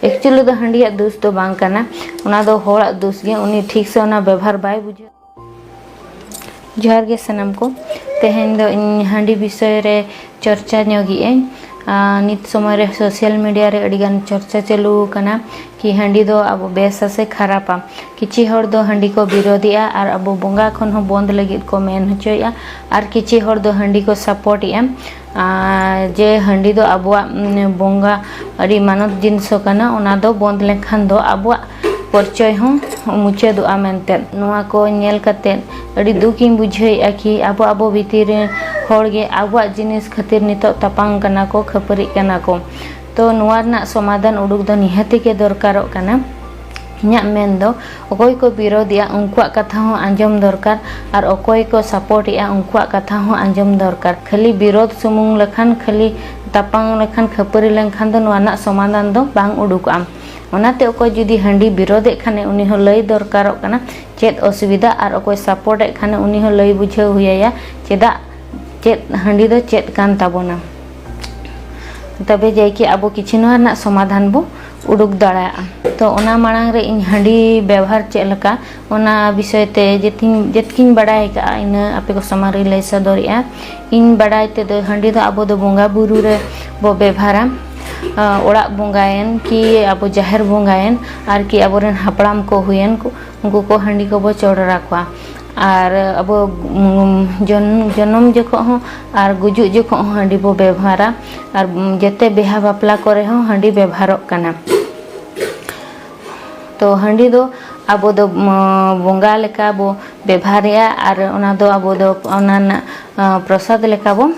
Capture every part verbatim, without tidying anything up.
ᱮᱠᱪᱩᱭᱮᱞᱤ ᱫᱚ ᱦᱟᱺᱰᱤᱭᱟᱜ ᱫᱳᱥ ᱫᱚ ᱵᱟᱝ ᱠᱟᱱᱟ, ᱚᱱᱟ ᱫᱚ ᱦᱚᱲᱟᱜ ᱫᱳᱥ ᱜᱮ, ᱩᱱᱤ ᱴᱷᱤᱠ ᱥᱮ ᱚᱱᱟ ᱵᱮᱵᱚᱦᱟᱨ ᱵᱟᱭ ᱵᱩᱡᱷᱟᱹᱣ᱾ ᱡᱚᱦᱟᱨ ᱜᱮ ᱥᱟᱱᱟᱢ ᱠᱚ᱾ ᱛᱮᱦᱮᱧ ᱫᱚ ᱤᱧ ᱦᱟᱺᱰᱤ ᱵᱤᱥᱚᱭ ᱨᱮ ᱪᱚᱨᱪᱟ ᱧᱚᱜᱮᱜ ᱟᱹᱧ᱾ ᱟᱨ ᱱᱤᱛ ᱥᱚᱢᱚᱭ ᱨᱮ ᱥᱳᱥᱟᱞ ᱢᱤᱰᱤᱭᱟ ᱨᱮ ᱟᱹᱰᱤᱜᱟᱱ ᱪᱚᱨᱪᱟ ᱪᱟᱹᱞᱩ ᱟᱠᱟᱱᱟ ᱠᱤ ᱦᱟᱺᱰᱤ ᱫᱚ ᱟᱵᱚ ᱵᱮᱥᱟ ᱥᱮ ᱠᱷᱟᱨᱟᱯᱟ᱾ ᱠᱤᱪᱷᱤ ᱦᱚᱲ ᱫᱚ ᱦᱟᱺᱰᱤ ᱠᱚ ᱵᱤᱨᱳᱫᱷᱮᱜᱼᱟ ᱟᱨ ᱟᱵᱚ ᱵᱚᱸᱜᱟ ᱠᱷᱚᱱ ᱦᱚᱸ ᱵᱚᱱᱫ ᱞᱟᱹᱜᱤᱫ ᱠᱚ ᱢᱮᱱ ᱦᱚᱪᱚᱭᱮᱜᱼᱟ, ᱟᱨ ᱠᱤᱪᱷᱤ ᱦᱚᱲ ᱫᱚ ᱦᱟᱺᱰᱤ ᱠᱚ ᱥᱟᱯᱳᱨᱴᱮᱜᱼᱟ᱾ ᱟᱨ ᱡᱮ ᱦᱟᱺᱰᱤ ᱫᱚ ᱟᱵᱚᱣᱟᱜ, ᱩᱢ, ᱵᱚᱸᱜᱟ ᱟᱹᱰᱤ ᱢᱟᱱᱚᱛ ᱡᱤᱱᱤᱥ ᱠᱟᱱᱟ, ᱚᱱᱟ ᱫᱚ ᱵᱚᱱᱫ ᱞᱮᱱᱠᱷᱟᱱ ᱫᱚ ᱟᱵᱚᱣᱟᱜ ᱯᱚᱨᱤᱪᱚᱭ ᱦᱚᱸ ᱢᱩᱪᱟᱹᱫᱚᱜᱼᱟ ᱢᱮᱱᱛᱮ᱾ ᱱᱚᱣᱟ ᱠᱚ ᱧᱮᱞ ᱠᱟᱛᱮ ᱟᱹᱰᱤ ᱫᱩᱠ ᱤᱧ ᱵᱩᱡᱷᱟᱹᱣᱮᱫᱼᱟ ᱠᱤ ᱟᱵᱚ, ᱟᱵᱚ ᱵᱷᱤᱛᱤᱨ ᱨᱮ ᱦᱚᱲ ᱜᱮ ᱟᱵᱚᱣᱟᱜ ᱡᱤᱱᱤᱥ ᱠᱷᱟᱹᱛᱤᱨ ᱱᱤᱛᱚᱜ ᱛᱟᱯᱟᱝ ᱠᱟᱱᱟ ᱠᱚ, ᱠᱷᱟᱹᱯᱟᱹᱨᱤᱜ ᱠᱟᱱᱟ ᱠᱚ᱾ ᱛᱚ ᱱᱚᱣᱟ ᱨᱮᱱᱟᱜ ᱥᱚᱢᱟᱫᱷᱟᱱ ᱩᱰᱩᱠ ᱫᱚ ᱱᱤᱦᱟᱹᱛᱤ ᱜᱮ ᱫᱚᱨᱠᱟᱨᱚᱜ ᱠᱟᱱᱟ᱾ ᱤᱧᱟᱹᱜ ᱢᱮᱱ ᱫᱚ ᱚᱠᱚᱭ ᱠᱚ ᱵᱤᱨᱳᱫᱷᱮᱜᱼᱟ ᱩᱱᱠᱩᱣᱟᱜ ᱠᱟᱛᱷᱟ ᱦᱚᱸ ᱟᱸᱡᱚᱢ ᱫᱚᱨᱠᱟᱨ, ᱟᱨ ᱚᱠᱚᱭ ᱠᱚ ᱥᱟᱯᱳᱨᱴᱮᱜᱼᱟ ᱩᱱᱠᱩᱣᱟᱜ ᱠᱟᱛᱷᱟ ᱦᱚᱸ ᱟᱸᱡᱚᱢ ᱫᱚᱨᱠᱟᱨ᱾ ᱠᱷᱟᱹᱞᱤ ᱵᱤᱨᱳᱫᱷ ᱥᱩᱢᱩᱝ ᱞᱮᱠᱷᱟᱱ, ᱠᱷᱟᱹᱞᱤ ᱛᱟᱯᱟᱝ ᱞᱮᱠᱷᱟᱱ, ᱠᱷᱟᱹᱯᱟᱹᱨᱤ ᱞᱮᱱᱠᱷᱟᱱ ᱫᱚ ᱱᱚᱣᱟ ᱨᱮᱱᱟᱜ ᱥᱚᱢᱟᱫᱷᱟᱱ ᱫᱚ ᱵᱟᱝ ᱩᱰᱩᱠᱚᱜᱼᱟ᱾ ᱚᱱᱟᱛᱮ ᱚᱠᱚᱭ ᱡᱩᱫᱤ ᱦᱟᱺᱰᱤ ᱵᱤᱨᱳᱫᱷᱮᱜ ᱠᱷᱟᱱᱮ ᱩᱱᱤ ᱦᱚᱸ ᱞᱟᱹᱭ ᱫᱚᱨᱠᱟᱨᱚᱜ ᱠᱟᱱᱟ ᱪᱮᱫ ᱚᱥᱩᱵᱤᱫᱷᱟ, ᱟᱨ ᱚᱠᱚᱭ ᱥᱟᱯᱳᱨᱴᱮᱫ ᱠᱷᱟᱱᱮ ᱩᱱᱤ ᱦᱚᱸ ᱞᱟᱹᱭ ᱵᱩᱡᱷᱟᱹᱣ ᱦᱩᱭᱟᱭᱟ ᱪᱮᱫᱟᱜ, ᱪᱮᱫ ᱦᱟᱺᱰᱤ ᱫᱚ ᱪᱮᱫ ᱠᱟᱱ ᱛᱟᱵᱚᱱᱟ᱾ ᱛᱚᱵᱮ ᱡᱟᱭ ᱠᱤ ᱟᱵᱚ ᱠᱤᱪᱷᱩ ᱱᱚᱣᱟ ᱨᱮᱱᱟᱜ ᱥᱚᱢᱟᱫᱷᱟᱱ ᱵᱚ ᱩᱰᱩᱠ ᱫᱟᱲᱮᱭᱟᱜᱼᱟ᱾ ᱛᱚ ᱚᱱᱟ ᱢᱟᱲᱟᱝ ᱨᱮ ᱤᱧ ᱦᱟᱺᱰᱤ ᱵᱮᱵᱚᱦᱟᱨ ᱪᱮᱫ ᱞᱮᱠᱟ ᱚᱱᱟ ᱵᱤᱥᱚᱭ ᱛᱮ ᱡᱮᱛᱤᱧ-, ᱡᱮᱛᱠᱤᱧ ᱵᱟᱰᱟᱭ ᱟᱠᱟᱫᱼᱟ ᱤᱱᱟᱹ ᱟᱯᱮ ᱠᱚ ᱥᱟᱢᱟᱝ ᱨᱮᱧ ᱞᱟᱹᱭ ᱥᱚᱫᱚᱨᱮᱜᱼᱟ᱾ ᱤᱧ ᱵᱟᱰᱟᱭ ᱛᱮᱫᱚ ᱦᱟᱺᱰᱤ ᱫᱚ ᱟᱵᱚ ᱫᱚ ᱵᱚᱸᱜᱟ ᱵᱩᱨᱩ ᱨᱮ ᱵᱚ ᱵᱮᱵᱚᱦᱟᱨᱟ᱾ ᱟᱸ, ᱚᱲᱟᱜ ᱵᱚᱸᱜᱟᱭᱮᱱ ᱠᱤ ᱟᱵᱚ ᱡᱟᱦᱮᱨ ᱵᱚᱸᱜᱟᱭᱮᱱ ᱟᱨ ᱠᱤ ᱟᱵᱚᱨᱮᱱ ᱦᱟᱯᱲᱟᱢ ᱠᱚ ᱦᱩᱭᱮᱱ ᱠᱚ, ᱩᱱᱠᱩ ᱠᱚ ᱦᱟᱺᱰᱤ ᱠᱚᱵᱚ ᱪᱚᱰᱚᱨ ᱟᱠᱚᱣᱟ᱾ ᱟᱨ ᱟᱵᱚ, ᱩᱢ, ᱡᱚᱱ-, ᱡᱚᱱᱚᱢ ᱡᱚᱠᱷᱚᱜ ᱦᱚᱸ ᱟᱨ ᱜᱩᱡᱩᱜ ᱡᱚᱠᱷᱚᱜ ᱦᱚᱸ ᱦᱟᱺᱰᱤ ᱵᱚ ᱵᱮᱵᱚᱦᱟᱨᱟ᱾ ᱟᱨ, ᱩᱢ, ᱡᱮᱛᱮ ᱵᱤᱦᱟ ᱵᱟᱯᱞᱟ ᱠᱚᱨᱮ ᱦᱚᱸ ᱦᱟᱺᱰᱤ ᱵᱮᱵᱚᱦᱟᱨᱚᱜ ᱠᱟᱱᱟ᱾ ᱛᱚ ᱦᱟᱺᱰᱤ ᱫᱚ ᱟᱵᱚ ᱫᱚ, ᱩᱢ, ᱵᱚᱸᱜᱟ ᱞᱮᱠᱟ ᱵᱚ ᱵᱮᱵᱚᱦᱟᱨᱮᱜᱼᱟ ᱟᱨ ᱚᱱᱟ ᱫᱚ ᱟᱵᱚ ᱫᱚ ᱚᱱᱟ ᱨᱮᱱᱟᱜ, ᱟᱸ, ᱯᱨᱚᱥᱟᱫ ᱞᱮᱠᱟ ᱵᱚ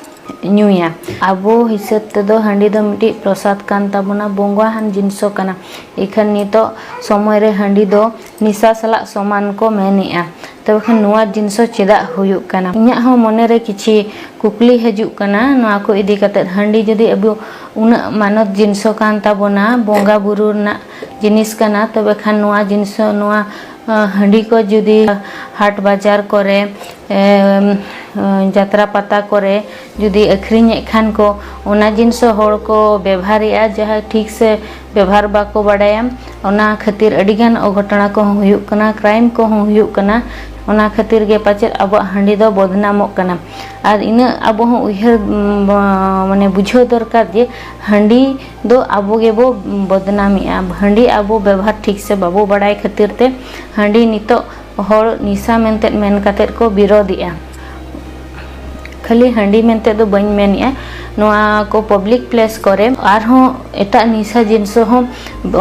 ᱧᱩᱭᱟ᱾ ᱟᱵᱚ ᱦᱤᱥᱟᱹᱵ ᱛᱮᱫᱚ ᱦᱟᱺᱰᱤ ᱫᱚ ᱢᱤᱫᱴᱤᱡ ᱯᱨᱚᱥᱟᱫ ᱠᱟᱱ ᱛᱟᱵᱚᱱᱟ, ᱵᱚᱸᱜᱟᱣᱟᱱ ᱡᱤᱱᱤᱥ ᱠᱟᱱᱟ᱾ ᱤᱠᱷᱟᱹᱱ ᱱᱤᱛᱚᱜ ᱥᱚᱢᱚᱭ ᱨᱮ ᱦᱟᱺᱰᱤ ᱫᱚ ᱱᱮᱥᱟ ᱥᱟᱞᱟᱜ ᱥᱚᱢᱟᱱ ᱠᱚ ᱢᱮᱱᱮᱜᱼᱟ᱾ ᱛᱚᱵᱮ ᱠᱷᱟᱱ ᱱᱚᱣᱟ ᱡᱤᱱᱤᱥ ᱪᱮᱫᱟᱜ ᱦᱩᱭᱩᱜ ᱠᱟᱱᱟ? ᱤᱧᱟᱹᱜ ᱦᱚᱸ ᱢᱚᱱᱮ ᱨᱮ ᱠᱤᱪᱷᱤ ᱠᱩᱠᱞᱤ ᱦᱤᱡᱩᱜ ᱠᱟᱱᱟ ᱱᱚᱣᱟ ᱠᱚ ᱤᱫᱤ ᱠᱟᱛᱮᱫ᱾ ᱦᱟᱺᱰᱤ ᱡᱩᱫᱤ ᱟᱵᱚ ᱩᱱᱟᱹᱜ ᱢᱟᱱᱚᱛ ᱡᱤᱱᱤᱥ ᱠᱟᱱ ᱛᱟᱵᱚᱱᱟ, ᱵᱚᱸᱜᱟ ᱵᱩᱨᱩ ᱨᱮᱱᱟᱜ ᱡᱤᱱᱤᱥ ᱠᱟᱱᱟ, ᱛᱚᱵᱮ ᱠᱷᱟᱱ ᱱᱚᱣᱟ ᱡᱤᱱᱤᱥ, ᱱᱚᱣᱟ, ᱟᱸ, ᱦᱟᱺᱰᱤ ᱠᱚ ᱡᱩᱫᱤ ᱦᱟᱴ ᱵᱟᱡᱟᱨ ᱠᱚᱨᱮ, ᱮᱢ, ᱡᱟᱛᱨᱟ ᱯᱟᱛᱟ ᱠᱚᱨᱮ ᱡᱩᱫᱤ ᱟᱹᱠᱷᱨᱤᱧᱮᱫ ᱠᱷᱟᱱ ᱠᱚ, ᱚᱱᱟ ᱡᱤᱱᱤᱥ ᱦᱚᱸ ᱦᱚᱲ ᱠᱚ ᱵᱮᱵᱷᱟᱨᱮᱜᱼᱟ, ᱡᱟᱦᱟᱸᱭ ᱴᱷᱤᱠ ᱥᱮ ᱵᱮᱵᱷᱟᱨ ᱵᱟᱠᱚ ᱵᱟᱲᱟᱭᱟ᱾ ᱚᱱᱟ ᱠᱷᱟᱹᱛᱤᱨ ᱟᱹᱰᱤᱜᱟᱱ ᱚᱜᱷᱚᱴᱚᱱᱟ ᱠᱚᱦᱚᱸ ᱦᱩᱭᱩᱜ ᱠᱟᱱᱟ, ᱠᱨᱟᱭᱤᱢ ᱠᱚᱦᱚᱸ ᱦᱩᱭᱩᱜ ᱠᱟᱱᱟ᱾ ᱚᱱᱟ ᱠᱷᱟᱹᱛᱤᱨ ᱜᱮ ᱯᱟᱪᱮᱫ ᱟᱵᱚᱣᱟᱜ ᱦᱟᱺᱰᱤ ᱫᱚ ᱵᱚᱫᱱᱟᱢᱚᱜ ᱠᱟᱱᱟ᱾ ᱟᱨ ᱤᱱᱟᱹᱜ ᱟᱵᱚ ᱦᱚᱸ ᱩᱭᱦᱟᱹᱨ, ᱩᱢ, ᱵᱟ-, ᱢᱟᱱᱮ ᱵᱩᱡᱷᱟᱹᱣ ᱫᱚᱨᱠᱟᱨ ᱡᱮ ᱦᱟᱺᱰᱤ ᱫᱚ ᱟᱵᱚ ᱜᱮᱵᱚ ᱵᱚᱫᱱᱟᱢᱮᱜᱼᱟ᱾ ᱦᱟᱺᱰᱤ ᱟᱵᱚ ᱵᱮᱵᱚᱦᱟᱨ ᱴᱷᱤᱠ ᱥᱮ ᱵᱟᱵᱚ ᱵᱟᱲᱟᱭ ᱠᱷᱟᱹᱛᱤᱨ ᱛᱮ ᱦᱟᱺᱰᱤ ᱱᱤᱛᱚᱜ ᱦᱚᱲ ᱱᱤᱥᱟ ᱢᱮᱱᱛᱮ ᱢᱮᱱ ᱠᱟᱛᱮᱫ ᱠᱚ ᱵᱤᱨᱳᱫᱮᱜᱼᱟ᱾ ᱠᱷᱟᱹᱞᱤ ᱦᱟᱺᱰᱤ ᱢᱮᱱᱛᱮ ᱫᱚ ᱵᱟᱹᱧ ᱢᱮᱱᱮᱜᱼᱟ, ᱱᱚᱣᱟ ᱠᱚ ᱯᱟᱵᱽᱞᱤᱠ ᱯᱞᱮᱥ ᱠᱚᱨᱮ ᱟᱨᱦᱚᱸ ᱮᱴᱟᱜ ᱱᱤᱥᱟ ᱡᱤᱱᱤᱥ ᱦᱚᱸ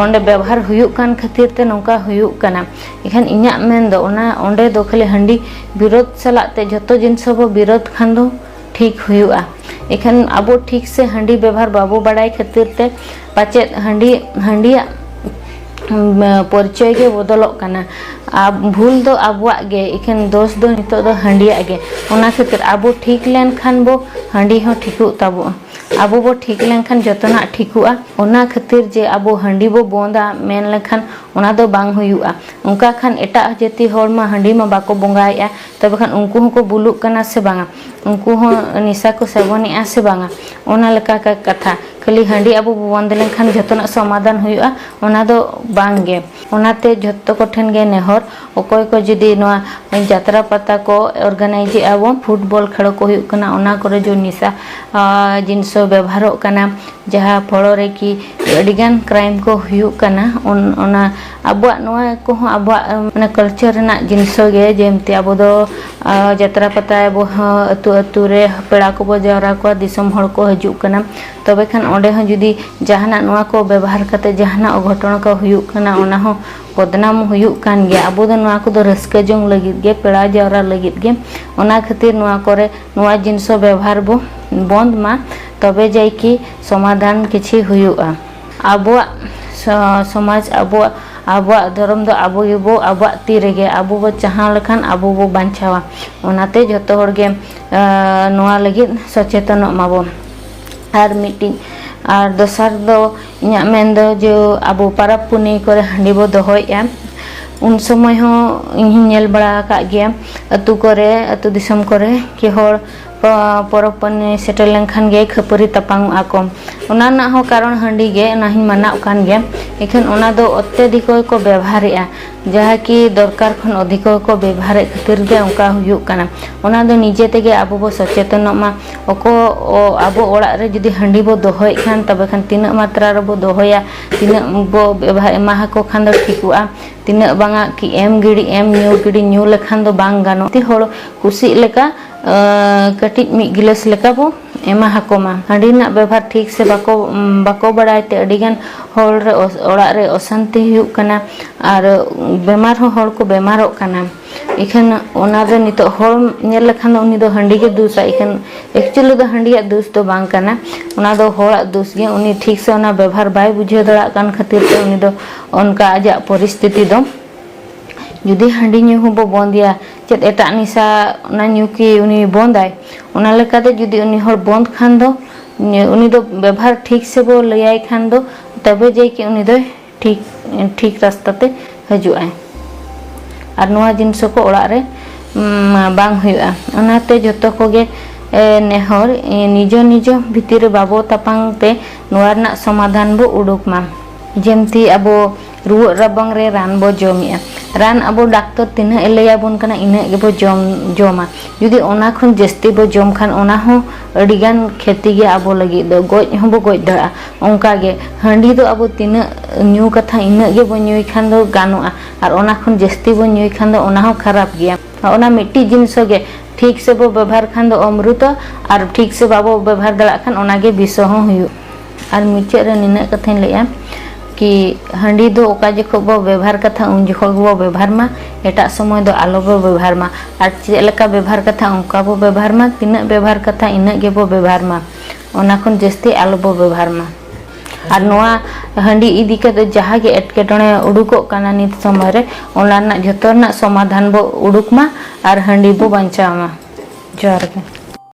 ᱚᱸᱰᱮ ᱵᱮᱵᱚᱦᱟᱨ ᱦᱩᱭᱩᱜ ᱠᱟᱱ ᱠᱷᱟᱹᱛᱤᱨ ᱛᱮ ᱱᱚᱝᱠᱟ ᱦᱩᱭᱩᱜ ᱠᱟᱱᱟ᱾ ᱮᱱᱠᱷᱟᱱ ᱤᱧᱟᱹᱜ ᱢᱮᱱ ᱫᱚ ᱚᱱᱟ, ᱚᱸᱰᱮ ᱫᱚ ᱠᱷᱟᱹᱞᱤ ᱦᱟᱺᱰᱤ ᱵᱤᱨᱳᱫ ᱥᱟᱞᱟᱜ ᱛᱮ ᱡᱷᱚᱛᱚ ᱡᱤᱱᱤᱥ ᱦᱚᱸᱵᱚ ᱵᱤᱨᱳᱫ ᱠᱷᱟᱱ ᱫᱚ ᱴᱷᱤᱠ ᱦᱩᱭᱩᱜᱼᱟ᱾ ᱮᱱᱠᱷᱟᱱ ᱟᱵᱚ ᱴᱷᱤᱠ ᱥᱮ ᱦᱟᱺᱰᱤ ᱵᱮᱵᱚᱦᱟᱨ ᱵᱟᱵᱚ ᱵᱟᱲᱟᱭ ᱠᱷᱟᱹᱛᱤᱨ ᱛᱮ ᱯᱟᱪᱮᱫ ᱦᱟᱺᱰᱤ, ᱦᱟᱺᱰᱤᱭᱟᱜ, ᱩᱢ, ᱯᱚᱨᱤᱪᱚᱭ ᱜᱮ ᱵᱚᱫᱚᱞᱚᱜ ᱠᱟᱱᱟ᱾ ᱟᱨ ᱵᱷᱩᱞ ᱫᱚ ᱟᱵᱚᱣᱟᱜ ᱜᱮ, ᱮᱠᱷᱮᱱ ᱫᱳᱥ ᱫᱚ ᱱᱤᱛᱚᱜ ᱫᱚ ᱦᱟᱺᱰᱤᱭᱟᱜ ᱜᱮ᱾ ᱚᱱᱟ ᱠᱷᱟᱹᱛᱤᱨ ᱟᱵᱚ ᱴᱷᱤᱠ ᱞᱮᱱᱠᱷᱟᱱ ᱵᱚ, ᱦᱟᱺᱰᱤ ᱦᱚᱸ ᱴᱷᱤᱠᱚᱜ ᱛᱟᱵᱚᱜᱼᱟ᱾ ᱟᱵᱚ ᱵᱚ ᱴᱷᱤᱠ ᱞᱮᱱᱠᱷᱟᱱ ᱡᱚᱛᱚᱱᱟᱜ ᱴᱷᱤᱠᱚᱜᱼᱟ᱾ ᱚᱱᱟ ᱠᱷᱟᱹᱛᱤᱨ ᱡᱮ ᱟᱵᱚ ᱦᱟᱺᱰᱤ ᱵᱚ ᱵᱚᱱᱫᱟ ᱢᱮᱱ ᱞᱮᱠᱷᱟᱱ ᱚᱱᱟ ᱫᱚ ᱵᱟᱝ ᱦᱩᱭᱩᱜᱼᱟ᱾ ᱚᱱᱠᱟ ᱠᱷᱟᱱ ᱮᱴᱟᱜ ᱡᱟᱹᱛᱤ ᱦᱚᱲ ᱢᱟ ᱦᱟᱺᱰᱤ ᱢᱟ ᱵᱟᱠᱚ ᱵᱚᱸᱜᱟᱭᱮᱫᱼᱟ, ᱛᱚᱵᱮ ᱠᱷᱟᱱ ᱩᱱᱠᱩ ᱦᱚᱸᱠᱚ ᱵᱩᱞᱩᱜ ᱠᱟᱱᱟ ᱥᱮ ᱵᱟᱝᱟ? ᱩᱱᱠᱩ ᱦᱚᱸ ᱱᱤᱥᱟ ᱠᱚ ᱥᱮᱵᱚᱱᱮᱜᱼᱟ ᱥᱮ ᱵᱟᱝᱟ? ᱚᱱᱟ ᱞᱮᱠᱟ ᱠᱟ-, ᱠᱟᱛᱷᱟ᱾ ᱠᱷᱟᱹᱞᱤ ᱦᱟᱺᱰᱤ ᱟᱵᱚ ᱵᱚ ᱵᱚᱱᱫ ᱞᱮᱱᱠᱷᱟᱱ ᱡᱷᱚᱛᱚᱱᱟᱜ ᱥᱚᱢᱟᱫᱷᱟᱱ ᱦᱩᱭᱩᱜᱼᱟ, ᱚᱱᱟ ᱫᱚ ᱵᱟᱝ ᱜᱮ᱾ ᱚᱱᱟᱛᱮ ᱡᱷᱚᱛᱚ ᱠᱚᱴᱷᱮᱱ ᱜᱮ ᱱᱮᱦᱚᱨ, ᱚᱠᱚᱭ ᱠᱚ ᱡᱩᱫᱤ ᱱᱚᱣᱟ ᱡᱟᱛᱨᱟ ᱯᱟᱛᱟ ᱠᱚ ᱚᱨᱜᱟᱱᱟᱭᱤᱡ ᱮᱫᱼᱟ ᱵᱚᱱ, ᱯᱷᱩᱴᱵᱚᱞ ᱠᱷᱮᱞᱳ ᱠᱚ ᱦᱩᱭᱩᱜ ᱠᱟᱱᱟ, ᱚᱱᱟ ᱠᱚᱨᱮ ᱡᱮ ᱱᱤᱥᱟ, ᱟ, ᱡᱤᱱᱤᱥ ᱵᱮᱵᱚᱦᱟᱨᱚᱜ ᱠᱟᱱᱟ, ᱡᱟᱦᱟᱸ ᱯᱷᱚᱲᱚ ᱨᱮ ᱠᱤ ᱟᱹᱰᱤᱜᱟᱱ ᱠᱨᱟᱭᱤᱢ ᱠᱚ ᱦᱩᱭᱩᱜ ᱠᱟᱱᱟ, ᱚᱱ-, ᱚᱱᱟ ᱟᱵᱚᱣᱟᱜ ᱱᱚᱣᱟ ᱠᱚᱦᱚᱸ ᱟᱵᱚᱣᱟᱜ, ᱮᱢ, ᱢᱟᱱᱮ ᱠᱟᱞᱪᱟᱨ ᱨᱮᱱᱟᱜ ᱡᱤᱱᱤᱥ ᱜᱮ, ᱡᱮᱢᱛᱤ ᱟᱵᱚ ᱫᱚ, ᱟ, ᱡᱟᱛᱨᱟ ᱯᱟᱛᱟ ᱟᱵᱚ ᱦᱚᱸ ᱟᱹᱛᱩ ᱟᱹᱛᱩ ᱨᱮ ᱯᱮᱲᱟ ᱠᱚᱵᱚ ᱡᱟᱣᱨᱟ ᱠᱚᱣᱟ, ᱫᱤᱥᱚᱢ ᱦᱚᱲ ᱠᱚ ᱦᱤᱡᱩᱜ ᱠᱟᱱᱟ, ᱛᱚᱵᱮ ᱠᱷᱟᱱ ᱚᱸᱰᱮ ᱦᱚᱸ ᱡᱩᱫᱤ ᱡᱟᱦᱟᱱᱟᱜ ᱱᱚᱣᱟ ᱠᱚ ᱵᱮᱵᱚᱦᱟᱨ ᱠᱟᱛᱮ ᱡᱟᱦᱟᱱᱟᱜ ᱚᱜᱷᱚᱴᱚᱱ ᱠᱚ ᱦᱩᱭᱩᱜ ᱠᱟᱱᱟ, ᱚᱱᱟ ᱦᱚᱸ ᱵᱚᱫᱱᱟᱢ ᱦᱩᱭᱩᱜ ᱠᱟᱱ ᱜᱮᱭᱟ᱾ ᱟᱵᱚ ᱫᱚ ᱱᱚᱣᱟ ᱠᱚᱫᱚ ᱨᱟᱹᱥᱠᱟᱹ ᱡᱚᱝ ᱞᱟᱹᱜᱤᱫ ᱜᱮ, ᱯᱮᱲᱟ ᱡᱟᱣᱨᱟ ᱞᱟᱹᱜᱤᱫ ᱜᱮ, ᱚᱱᱟ ᱠᱷᱟᱹᱛᱤᱨ ᱱᱚᱣᱟ ᱠᱚᱨᱮ ᱱᱚᱣᱟ ᱡᱤᱱᱤᱥ ᱦᱚᱸ ᱵᱮᱵᱚᱦᱟᱨ ᱵᱚ ᱵᱚᱱᱫ ᱢᱟ, ᱛᱚᱵᱮ ᱡᱟᱭ ᱠᱤ ᱥᱚᱢᱟᱫᱷᱟᱱ ᱠᱤᱪᱷᱤ ᱦᱩᱭᱩᱜᱼᱟ᱾ ᱟᱵᱚᱣᱟᱜ ᱥᱚ-, ᱥᱚᱢᱟᱡᱽ, ᱟᱵᱚᱣᱟᱜ, ᱟᱵᱚᱣᱟᱜ ᱫᱷᱚᱨᱚᱢ ᱫᱚ ᱟᱵᱚ ᱜᱮᱵᱚ, ᱟᱵᱚᱣᱟᱜ ᱛᱤ ᱨᱮᱜᱮ, ᱟᱵᱚ ᱵᱚ ᱪᱟᱦᱟᱣ ᱞᱮᱠᱷᱟᱱ ᱟᱵᱚ ᱵᱚ ᱵᱟᱧᱪᱟᱣᱟ᱾ ᱚᱱᱟᱛᱮ ᱡᱷᱚᱛᱚ ᱦᱚᱲ ᱜᱮ, ᱟ, ᱱᱚᱣᱟ ᱞᱟᱹᱜᱤᱫ ᱥᱚᱪᱮᱛᱚᱱᱚᱜ ᱢᱟᱵᱚᱱ᱾ ᱟᱨ ᱢᱤᱫᱴᱤᱡ, ᱟᱨ ᱫᱚᱥᱟᱨ ᱫᱚ ᱤᱧᱟᱹᱜ ᱢᱮᱱ ᱫᱚ ᱡᱮ ᱟᱵᱚ ᱯᱟᱨᱟᱵᱽ ᱯᱩᱱᱟᱹᱭ ᱠᱚᱨᱮ ᱦᱟᱺᱰᱤ ᱵᱚ ᱫᱚᱦᱚᱭᱮᱫᱼᱟ, ᱩᱱ ᱥᱚᱢᱚᱭ ᱦᱚᱸ ᱤᱧ ᱦᱚᱸᱧ ᱧᱮᱞ ᱵᱟᱲᱟ ᱟᱠᱟᱫ ᱜᱮᱭᱟ, ᱟᱹᱛᱩ ᱠᱚᱨᱮ, ᱟᱹᱛᱩ ᱫᱤᱥᱚᱢ ᱠᱚᱨᱮ ᱠᱤ ᱦᱚᱲ ᱯᱚ-, ᱯᱚᱨᱚᱵᱽ ᱯᱩᱱᱟᱹᱭ ᱥᱮᱴᱮᱨ ᱞᱮᱱᱠᱷᱟᱱ ᱜᱮ ᱠᱷᱟᱹᱯᱟᱹᱨᱤ ᱛᱟᱯᱟᱢᱚᱜᱼᱟ ᱠᱚ᱾ ᱚᱱᱟ ᱨᱮᱱᱟᱜ ᱦᱚᱸ ᱠᱟᱨᱚᱱ ᱦᱟᱺᱰᱤ ᱜᱮ, ᱚᱱᱟ ᱦᱚᱸᱧ ᱢᱟᱱᱟᱣ ᱠᱟᱱ ᱜᱮᱭᱟ᱾ ᱮᱱᱠᱷᱟᱱ ᱚᱱᱟ ᱫᱚ ᱚᱛᱭᱟᱫᱷᱤᱠ ᱜᱮᱠᱚ ᱵᱮᱵᱷᱟᱨᱮᱜᱼᱟ, ᱡᱟᱦᱟᱸ ᱠᱤ ᱫᱚᱨᱠᱟᱨ ᱠᱷᱚᱱ ᱚᱫᱷᱤᱠ ᱜᱮᱠᱚ ᱵᱮᱵᱷᱟᱨᱮᱫ ᱠᱷᱟᱹᱛᱤᱨ ᱜᱮ ᱚᱱᱠᱟ ᱦᱩᱭᱩᱜ ᱠᱟᱱᱟ᱾ ᱚᱱᱟ ᱫᱚ ᱱᱤᱡᱮ ᱛᱮᱜᱮ ᱟᱵᱚ ᱵᱚ ᱥᱚᱪᱮᱛᱚᱱᱚᱜ ᱢᱟ᱾ ᱚᱠᱚ-, ᱚ-, ᱟᱵᱚ ᱚᱲᱟᱜ ᱨᱮ ᱡᱩᱫᱤ ᱦᱟᱺᱰᱤ ᱵᱚ ᱫᱚᱦᱚᱭᱮᱫ ᱠᱷᱟᱱ, ᱛᱚᱵᱮ ᱠᱷᱟᱱ ᱛᱤᱱᱟᱹᱜ ᱢᱟᱛᱨᱟ ᱨᱮᱵᱚ ᱫᱚᱦᱚᱭᱟ, ᱛᱤᱱᱟᱹᱜ ᱵᱚ ᱵᱮᱵᱷᱟ-, ᱮᱢᱟ ᱟᱠᱚ ᱠᱷᱟᱱ ᱫᱚ ᱴᱷᱤᱠᱚᱜᱼᱟ, ᱛᱤᱱᱟᱹᱜ ᱵᱟᱝᱟ ᱠᱤ ᱮᱢ ᱜᱤᱰᱤ, ᱮᱢ ᱧᱩ ᱜᱤᱰᱤ, ᱧᱩ ᱞᱮᱠᱷᱟᱱ ᱫᱚ ᱵᱟᱝ ᱜᱟᱱᱚᱜ᱾ ᱛᱤ ᱦᱚᱲ ᱠᱩᱥᱤᱜ ᱞᱮᱠᱟ, ᱟᱸ, ᱠᱟᱹᱴᱤᱡ ᱢᱤᱫ ᱜᱤᱞᱟᱹᱥ ᱞᱮᱠᱟ ᱵᱚ ᱮᱢᱟ ᱟᱠᱚ ᱢᱟ᱾ ᱦᱟᱺᱰᱤ ᱨᱮᱱᱟᱜ ᱵᱮᱵᱷᱟᱨ ᱴᱷᱤᱠ ᱥᱮ ᱵᱟᱠᱚ, ᱵᱟᱠᱚ ᱵᱟᱲᱟᱭ ᱛᱮ ᱟᱹᱰᱤᱜᱟᱱ ᱦᱚᱲ ᱨᱮ ᱚᱥ-, ᱚᱲᱟᱜ ᱨᱮ ᱚᱥᱟᱱᱛᱤ ᱦᱩᱭᱩᱜ ᱠᱟᱱᱟ ᱟᱨ ᱵᱮᱢᱟᱨ ᱦᱚᱸ ᱦᱚᱲ ᱠᱚ ᱵᱮᱢᱟᱨᱚᱜ ᱠᱟᱱᱟ᱾ ᱤᱠᱷᱟᱹᱱ ᱚᱱᱟ ᱫᱚ ᱱᱤᱛᱚᱜ ᱦᱚᱲ ᱧᱮᱞ ᱞᱮᱠᱷᱟᱱ ᱫᱚ ᱩᱱᱤ ᱫᱚ ᱦᱟᱺᱰᱤ ᱜᱮ ᱫᱩᱥᱟ᱾ ᱤᱠᱷᱟᱹᱱ actually ᱫᱚ ᱦᱟᱺᱰᱤᱭᱟᱜ ᱫᱩᱥ ᱫᱚ ᱵᱟᱝ ᱠᱟᱱᱟ, ᱚᱱᱟ ᱫᱚ ᱦᱚᱲᱟᱜ ᱫᱩᱥ ᱜᱮ᱾ ᱩᱱᱤ ᱴᱷᱤᱠ ᱥᱮ ᱚᱱᱟ ᱵᱮᱵᱷᱟᱨ ᱵᱟᱭ ᱵᱩᱡᱷᱟᱹᱣ ᱫᱟᱲᱮᱭᱟᱜ ᱠᱟᱱ ᱠᱷᱟᱹᱛᱤᱨ ᱛᱮ ᱩᱱᱤ ᱫᱚ ᱚᱱᱠᱟ ᱟᱡᱟᱜ ᱯᱚᱨᱤᱥᱛᱷᱤᱛᱤ ᱫᱚ᱾ ᱡᱩᱫᱤ ᱦᱟᱺᱰᱤ ᱧᱩ ᱦᱚᱸᱵᱚ ᱵᱚᱱᱫᱮᱭᱟ, ᱪᱮᱫ ᱮᱴᱟᱜ ᱱᱮᱥᱟ ᱚᱱᱟ ᱧᱩ ᱠᱤ ᱩᱱᱤ ᱵᱚᱱᱫᱟᱭ? ᱚᱱᱟ ᱞᱮᱠᱟᱛᱮ ᱡᱩᱫᱤ ᱩᱱᱤ ᱦᱚᱲ ᱵᱚᱱᱫ ᱠᱷᱟᱱ ᱫᱚ, ᱩᱱᱤ ᱫᱚ ᱵᱮᱵᱷᱟᱨ ᱴᱷᱤᱠ ᱥᱮ ᱵᱚ ᱞᱟᱹᱭᱟᱭ ᱠᱷᱟᱱ ᱫᱚ, ᱛᱚᱵᱮ ᱡᱮ ᱠᱤ ᱩᱱᱤ ᱫᱚᱭ ᱴᱷᱤᱠ, ᱴᱷᱤᱠ ᱨᱟᱥᱛᱟ ᱛᱮ ᱦᱤᱡᱩᱜ ᱟᱭ᱾ ᱟᱨ ᱱᱚᱣᱟ ᱡᱤᱱᱤᱥ ᱠᱚ ᱚᱲᱟᱜ ᱨᱮ, ᱩᱢ, ᱵᱟᱝ ᱦᱩᱭᱩᱜᱼᱟ᱾ ᱚᱱᱟᱛᱮ ᱡᱚᱛᱚ ᱠᱚᱜᱮ, ᱮ, ᱱᱮᱦᱚᱨ, ᱮ, ᱱᱤᱡᱚ ᱱᱤᱡᱚ ᱵᱷᱤᱛᱤᱨ ᱨᱮ ᱵᱟᱵᱚ ᱛᱟᱯᱟᱢ ᱛᱮ ᱱᱚᱣᱟ ᱨᱮᱱᱟᱜ ᱥᱚᱢᱟᱫᱷᱟᱱ ᱵᱚ ᱩᱰᱩᱠ ᱢᱟ᱾ ᱡᱮᱢᱛᱤ ᱟᱵᱚ ᱨᱩᱣᱟᱹᱜ ᱨᱟᱵᱟᱝ ᱨᱮ ᱨᱟᱱ ᱵᱚ ᱡᱚᱢᱮᱜᱼᱟ᱾ ᱨᱟᱱ ᱟᱵᱚ ᱰᱟᱠᱛᱚᱨ ᱛᱤᱱᱟᱹᱜ ᱮ ᱞᱟᱹᱭ ᱟᱵᱚᱱ ᱠᱟᱱᱟ, ᱤᱱᱟᱹᱜ ᱜᱮᱵᱚ ᱡᱚᱢ, ᱡᱚᱢᱟ᱾ ᱡᱩᱫᱤ ᱚᱱᱟ ᱠᱷᱚᱱ ᱡᱟᱹᱥᱛᱤ ᱵᱚ ᱡᱚᱢ ᱠᱷᱟᱱ, ᱚᱱᱟ ᱦᱚᱸ ᱟᱹᱰᱤᱜᱟᱱ ᱠᱷᱮᱛᱤ ᱜᱮ ᱟᱵᱚ ᱞᱟᱹᱜᱤᱫ ᱫᱚ, ᱜᱚᱡ ᱦᱚᱸᱵᱚ ᱜᱚᱡ ᱫᱟᱲᱮᱭᱟᱜᱼᱟ᱾ ᱚᱱᱠᱟ ᱜᱮ ᱦᱟᱺᱰᱤ ᱫᱚ ᱟᱵᱚ ᱛᱤᱱᱟᱹᱜ ᱧᱩ ᱠᱟᱛᱷᱟ, ᱤᱱᱟᱹᱜ ᱜᱮᱵᱚ ᱧᱩᱭ ᱠᱷᱟᱱ ᱫᱚ ᱜᱟᱱᱚᱜᱼᱟ, ᱟᱨ ᱚᱱᱟ ᱠᱷᱚᱱ ᱡᱟᱹᱥᱛᱤ ᱵᱚ ᱧᱩᱭ ᱠᱷᱟᱱ ᱫᱚ ᱚᱱᱟ ᱦᱚᱸ ᱠᱷᱟᱨᱟᱯ ᱜᱮᱭᱟ᱾ ᱚᱱᱟ ᱢᱤᱫᱴᱤᱡ ᱡᱤᱱᱤᱥ ᱜᱮ ᱴᱷᱤᱠ ᱥᱮ ᱵᱚ ᱵᱮᱵᱷᱟᱨ ᱠᱷᱟᱱ ᱫᱚ ᱚᱢᱨᱩᱛᱚ, ᱟᱨ ᱴᱷᱤᱠ ᱥᱮ ᱵᱟᱵᱚ ᱵᱮᱵᱷᱟᱨ ᱫᱟᱲᱮᱭᱟᱜ ᱠᱷᱟᱱ ᱚᱱᱟ ᱜᱮ ᱵᱤᱥᱚ ᱦᱚᱸ ᱦᱩᱭᱩᱜ᱾ ᱟᱨ ᱢᱩᱪᱟᱹᱫ ᱨᱮ ᱱᱤᱱᱟᱹᱜ ᱠᱟᱛᱷᱟᱧ ᱞᱟᱹᱭᱟ ᱠᱤ ᱦᱟᱺᱰᱤ ᱫᱚ ᱚᱠᱟ ᱡᱚᱠᱷᱚᱱ ᱵᱚ ᱵᱮᱵᱷᱟᱨ ᱠᱟᱛᱷᱟ, ᱩᱱ ᱡᱚᱠᱷᱚᱱ ᱜᱮᱵᱚ ᱵᱮᱵᱷᱟᱨ ᱢᱟ, ᱮᱴᱟᱜ ᱥᱚᱢᱚᱭ ᱫᱚ ᱟᱞᱚ ᱵᱚ ᱵᱮᱵᱷᱟᱨ ᱢᱟ᱾ ᱟᱨ ᱪᱮᱫ ᱞᱮᱠᱟ ᱵᱮᱵᱷᱟᱨ ᱠᱟᱛᱷᱟ, ᱚᱱᱠᱟ ᱵᱚ ᱵᱮᱵᱷᱟᱨ ᱢᱟ᱾ ᱛᱤᱱᱟᱹᱜ ᱵᱮᱵᱷᱟᱨ ᱠᱟᱛᱷᱟ, ᱤᱱᱟᱹᱜ ᱜᱮᱵᱚ ᱵᱮᱵᱷᱟᱨ ᱢᱟ᱾ ᱚᱱᱟ ᱠᱷᱚᱱ ᱡᱟᱹᱥᱛᱤ ᱟᱞᱚ ᱵᱚ ᱵᱮᱵᱷᱟᱨ ᱢᱟ᱾ ᱟᱨ ᱱᱚᱣᱟ ᱦᱟᱺᱰᱤ ᱤᱫᱤ ᱠᱟᱛᱮ ᱡᱟᱦᱟᱸ ᱜᱮ ᱮᱴᱠᱮᱴᱚᱬᱮ ᱩᱰᱩᱠᱚᱜ ᱠᱟᱱᱟ ᱱᱤᱛ ᱥᱚᱢᱚᱭ ᱨᱮ, ᱚᱱᱟ ᱨᱮᱱᱟᱜ ᱡᱷᱚᱛᱚ ᱨᱮᱱᱟᱜ ᱥᱚᱢᱟᱫᱷᱟᱱ ᱵᱚ ᱩᱰᱩᱠ ᱢᱟ ᱟᱨ ᱦᱟᱺᱰᱤ ᱵᱚ ᱵᱟᱧᱪᱟᱣ ᱢᱟ᱾ ᱡᱚᱦᱟᱨ ᱜᱮ᱾